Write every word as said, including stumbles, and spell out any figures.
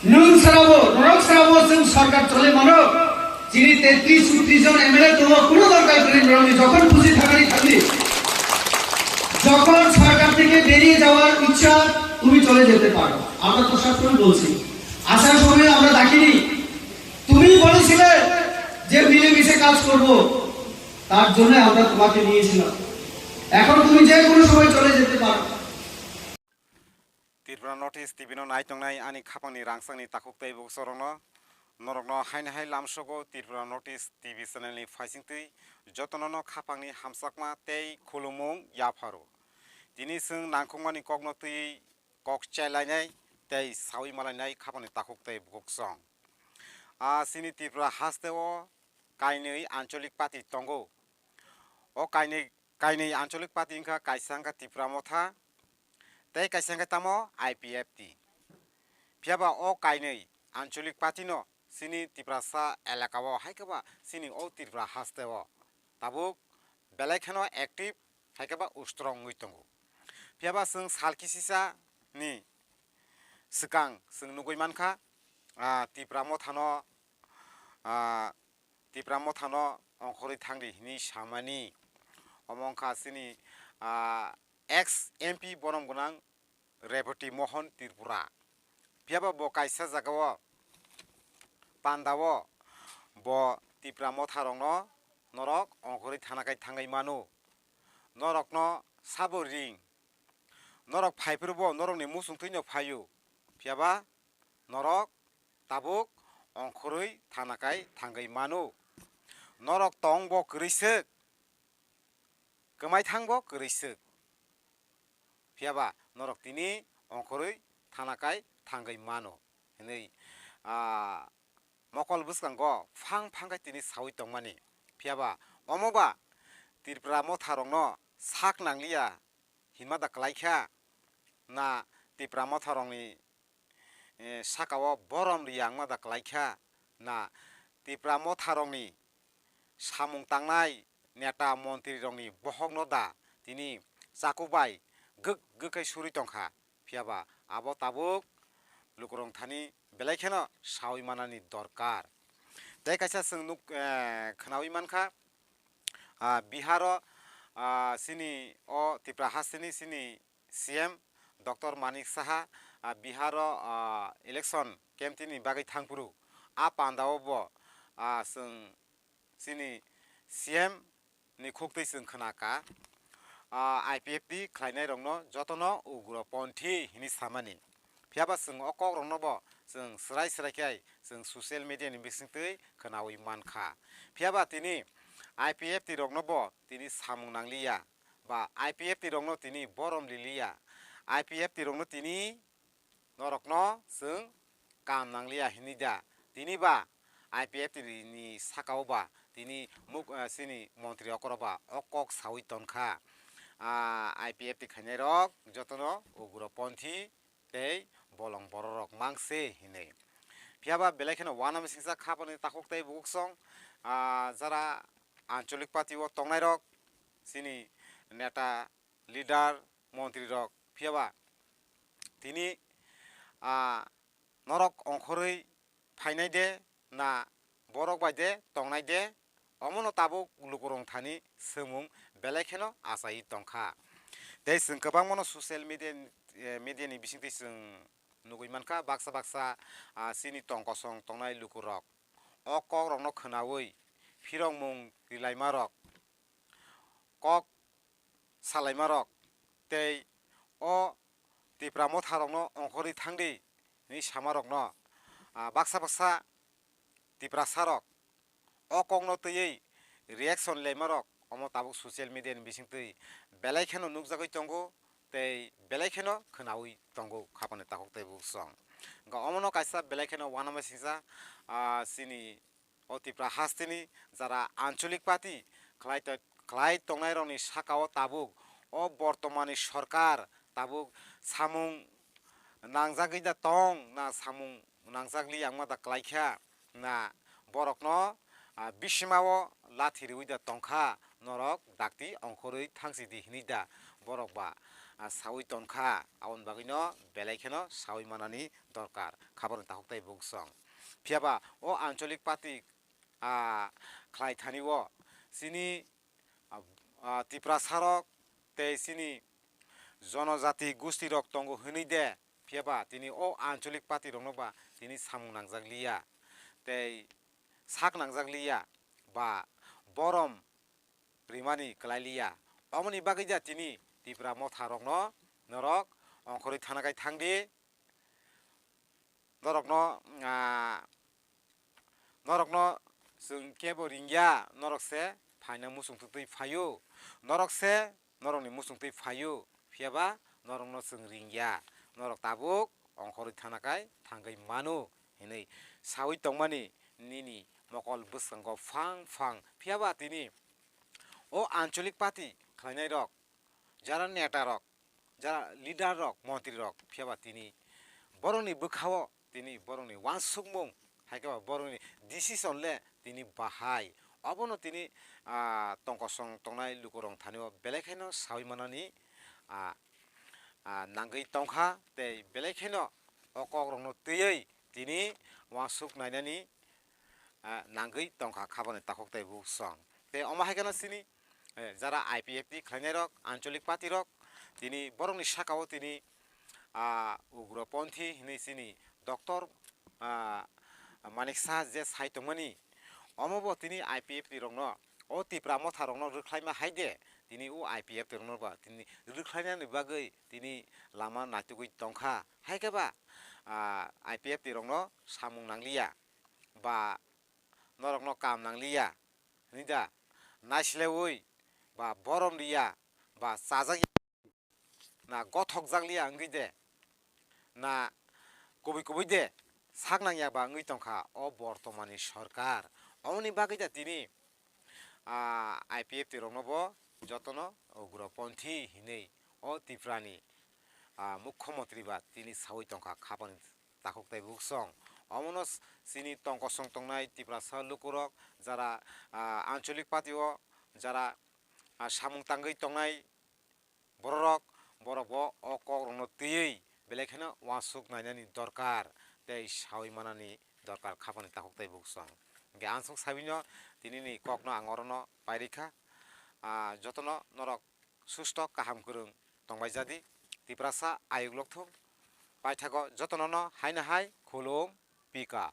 Nwng sarabo, norok sarabo chwng sarkar chole mano. Chini tetris utris jon M L A tongo, kuno dorkar kwrwi norokni, jokhon khusi thangani thangdi. যখন সরকার থেকে বেরিয়ে যাওয়ার ইচ্ছা, তুমি চলে যেতে পারো। আমরা তো সবসময় বলছি, আসার সময় আমরা ডাকিনি, তুমি বলেছিলে যে মিলেমিশে কাজ করব, তার জন্য আমরা তোমাকে নিয়েছিলাম। এখন তুমি যে কোনো সময় চলে যেতে পারো। Tripura North East T V no nai tongnai ani khapangni rangchakni takhuk tei bukhukrokno, norokno haino hai lamsogo Tripura North East T V channel ni phaisingtwi jotono no khapangni hamjakma tei khulumung yapharo. Tini chwng nangkukmani kokno twi kok chai lainai tei saui malainai khapangni takhuk tei bukhuksong. A chini Tripura hasteo kainwi ancholic party tongo. O kainwi, kainwi ancholic party wngkha, kaisa wngkha Tipra Motha tei kaisa wngkha tamo I P F T. Phiya ba o kainwi ancholic party no chini Tiprasa elaka o hai khe ba chini o Tripura hasteo tabuk belai kheno active hai khe ba strong wngwi tongo. Phiya ba chwng sal kisisa ni swkang chwng nugwi mankha, ah, Tipra Motha no, ah, Tipra Motha no ongkhorwi thangdi hinwi samani. Omo wngkha chini, ah, ex M P borom gwnang Reboti Mohon Tripura. Phiya ba bo kaisa jagao pandao bo Tipra Motha rokno norok ongkhorwi thana khai thangwi mano. Norokno sabo ring. Norok phai phuru bo norokni muchungtwi no phaio. Phiya ba norok tabuk ongkhorwi thana khai thangwi mano. Norok tong bo kwrwi swk, kwmai thang bo kwrwi swk. Phiya ba norok tini ongkhorwi thana khai thangwi mano hinwi, ah, mokol bwskango phang phang khe tini saui tongmani. Phiya ba omo ba Tripura Motha rokno sak nangliya hinma da kwlai kha na Tipra Motha rokni, eh, saka o borom riya wngma da kwlai kha na Tipra Motha rokni samung tangnai neta montri rokni bohok no da tini chaku bai gwk gwk khe suri tong kha. Phiya ba abo tabuk lukurok thani belai kheno saui manani dorkar. Tei kaisa chwng nuk, eh, khnaui mankha, ah, Bihar o, ah, chini o Tripura hasteni chini C M Doctor Manik Saha, ah, Bihar o, ah, election campaign ni bagwi thangphuru a panda o bo, ah, chwng chini C M ni khuktwi chwng khna kha, ah, I P F T khlainai rokno jotono ugroponthi hinwi samani. Phiya ba chwng o kok rokno bo chwng swrai swrai khe chwng social media ni bisingtwi khnaui mankha. Phiya ba tini I P F T rokno bo tini samung nangliya, ba I P F T rokno tini borom liliya, I P F T rokno tini norokno chwng kam nangliya hinwi da. Tini ba I P F T ni saka o ba tini muk-, ah, chini montri okoro ba o kok saui ton kha. Ah, I P F T khainai rok jotono ugroponthi tei bolong borok rok mang se hinwi. Phiya ba belai kheno uanama singsa khapani takhuk tei bukhuk song, ah, jara ancholic party o tongnai rok chini neta, leader, montri rok. Phiya ba tini, ah, norok ongkhorwi phainai de na borok bai de tongnai de, omono tabuk lukurok thani swngmung belai kheno achaiwi tongkha. Tei chwng kwbangmano social media, eh, media ni bisingtwi chwng nugwi mankha, baksa baksa, ah, chini tong kosong tongnai lukurok o kokrokno khwnaui phirokmung rilaima rok, kok salaimarok tei o Tipra Motharokno ongkhorwi thangdi hinwi samarokno, ah, baksa baksa Tiprasarok o kokno twiwi reaction laimarok omo tabuk social media ni bisingtwi belai kheno nukjagwi tongo tei belai kheno khwnaui tongo khapani takhuk tei bukhuk song. Hwnkhe omono kaisa belai kheno uanama singsa, ah, chini o Tipra hasteni jara ancholic party khlai to-, khlai tongnairokni sakao tabuk o bortomani sorkar tabuk samung nangjagwi da tong na samung nangjak li wngma da klaikha na borokno, ah, bisimao lathi riui da tongkha, norok dakti ongkhorwi thangsidi hinui da borok ba ah, saui tongkha, aboni bagwino belai kheno saui manani dorkar, khabarni takhuk tei buksong. Phiyaba o ancholik party, ah, khlai thani o chini, ah, ah, Tiprasarok tei chini jonojati gustirok tongo hwnwi de, phiyaba tini o ancholik party rokno ba tini samung nangjak liya tei sak nangjak liya ba borom rimani kwlai liya. Omoni bagwi da tini Tipra motha rokno norok ongkhorwi thana kai thang di. Norokno, ah, norokno chwng kebo ringya, norok se phaina muchung twi phaio. Norok se norokni muchung twi phaio, phiyaba norokno chwng ringya. Norok tabuk ongkhorwi thana kai thangwi mano hinwi saui tongmani nini mokol bwskango phang phang. Phiyaba tini o ancholik party khlainai rok, jara neta rok, jara leader rok, montri rok, phiyaba tini borokni bwkhao tini borokni uansukmung, hai khe ba borokni decision le tini bahai. Obono tini, ah, tongkosong tongnai lukurok thani o belai kheno saui manani, ah, ah, nangwi tongkha tei belai kheno o kokrokno twiwi tini uansuk nainani, ah, nangwi tongkha khabani takhuk tei buksong. Tei omo hai kheno chini, eh, jara I P F T khlainai rok, ancholik party rok, tini borokni saka o tini, ah, ugroponthi hinwi chini doctor, ah, Manik Saha je sai tongmani, omo bo tini I P F T rokno, o Tipra motha rokno rwkhlaima hai de, tini o I P F T rokno ba tini rwkhlainani bagwi tini lama naitugwi tongkha. Hai khe ba, ah, I P F T rokno samung nangliya ba norokno kam nangliya hinwi da naislewi ba borom liya ba chajak ya, na gothokjak liya wngwi de, na kubui kubui de sak nangya ba wngwi tongkha o bortomani sorkar. Omoni bagwi da tini, ah, I P F T rokno bo jotono ugroponthi hinwi o Tiprani, ah, mukhyamantri ba tini saui tongkha khabani takhuk tei buksong. Omono s-, chini tongkosong tongnai Tiprasa lukurok, jara, ah, ancholik party o jara, ah, samung tangwi tongnai bororok, borok bo o kokrokno twiwi belai kheno uansuk nainani dorkar tei saui manani dorkar khabani takhuk tei buksong. Hingkhe ansuk sabino tinini kokno ang orono pairikha. Ah, jotono norok susto kaham kwrwng tongbai jadi. Tiprasa ayuk lokthung. Paithago jotonono haino hai khulum pika.